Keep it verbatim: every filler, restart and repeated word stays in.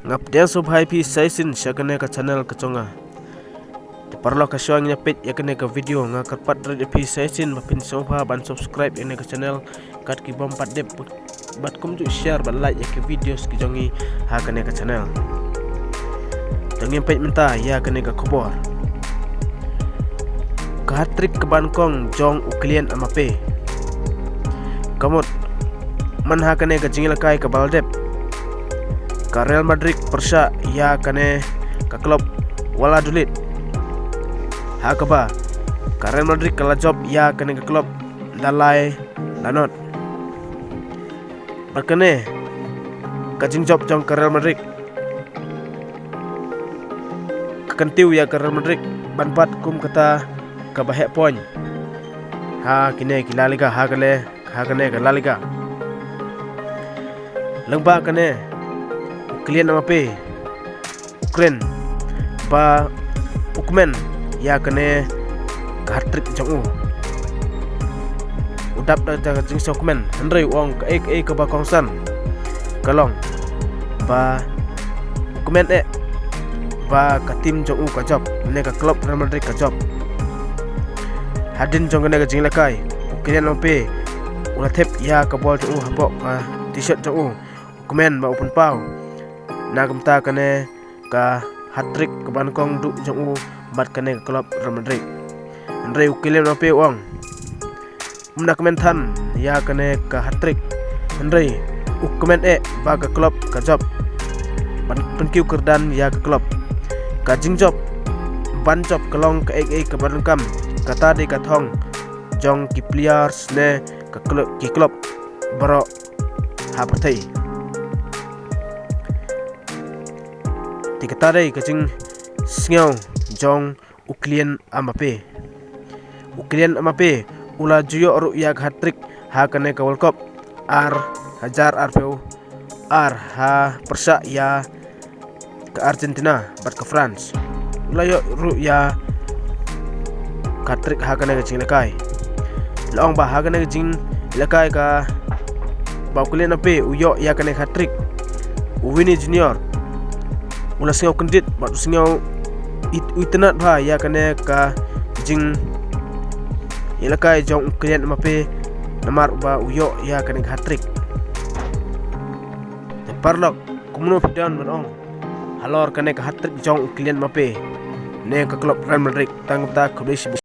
Nga pdiang sngewbha ïa phi sa shisien sha kane ka channel ka jong nga. Te paralok, ha shuwa ngin ïa peit ïa kane ka video, nga kyrpad rit ïa phi sa shisien ba phin sngewbha ban subscribe ïa kane ka channel, kat ki bym pat dep, bad kumjuh share bad like ïa ki videos ki jong ngi ha kane ka channel. Te ngin peit mynta ïa kane ka khubor. Ka hat-trick kaba nyngkong jong u Kylian Mbappe. Ka mut, man ha kane ka jingïalehkai kaba la dep, ka Real Madrid pyrshah ïa kane ka club Valladolid, ha kaba ka Real Madrid ka la jop ïa kane ka club da lai la not. Bad kane ka jingjop jong ka Real Madrid ka kyntiew ïa ka Real Madrid ban bat kum kata kaba heh point ha kine ki La Liga, ha kane, ha kane ka La Liga. Lyngba kane, u Kylian Mbappe u kren ba u kmen ïa kane ka hat-trick jong u. U dap da ka jingsngewkmen, hynrei u ong kaei kaei kaba kongsan ka long ba u kmen eh ba ka team jong u ka jop, ne ka club Real Madrid ka jop. Hadien jong kane ka jingïalehkai, u Kylian Mbappe u la thep ïa ka bol jong u hapoh ka t-shirt jong u. U kmen ba u pynpaw na ka bynta kane ka hat-trick kaba nyngkong duh jong u bad kane ka club Real Madrid. Hynrei u Kylian Mbappe u ong, um da kmen than ïa kane ka hat-trick, hynrei u kmen eh ba ka club ka jop, ban pynkiew kyrdan ïa ka club. Ka jingjop ban jop ka long kaei kaei kaba donkam, kata dei ka thong jong ki players ne ka club, ki club baroh ha pyrthei. Te kata dei ka jingsngew jong u Kylian Mbappe. U Kylian Mbappe u la ju ïoh ruh ïa ka hat-trick ha kane ka World Cup ar hajar arphew ar ha pyrshah ïa ka Argentina bad ka France. U la ïoh ruh ïa ka hat-trick ha kane ka jingïalehkai. La ong ba ha kane ka jingïalehkai kaba u Kylian Mbappe u ïoh ïa kane ka hat-trick, u Vini Junior u la sngew kyndit bad u sngew it-, u itynnad bha ïa kane ka jingïalehkai jong u Kylian Mbappe namar ba u ïoh ïa kane ka hat-trick. Te paralok, kumno phi don ban ong halor kane ka hat-trick jong u Kylian Mbappe ne ka club Real Madrid? Tang kumta, khublei shibun.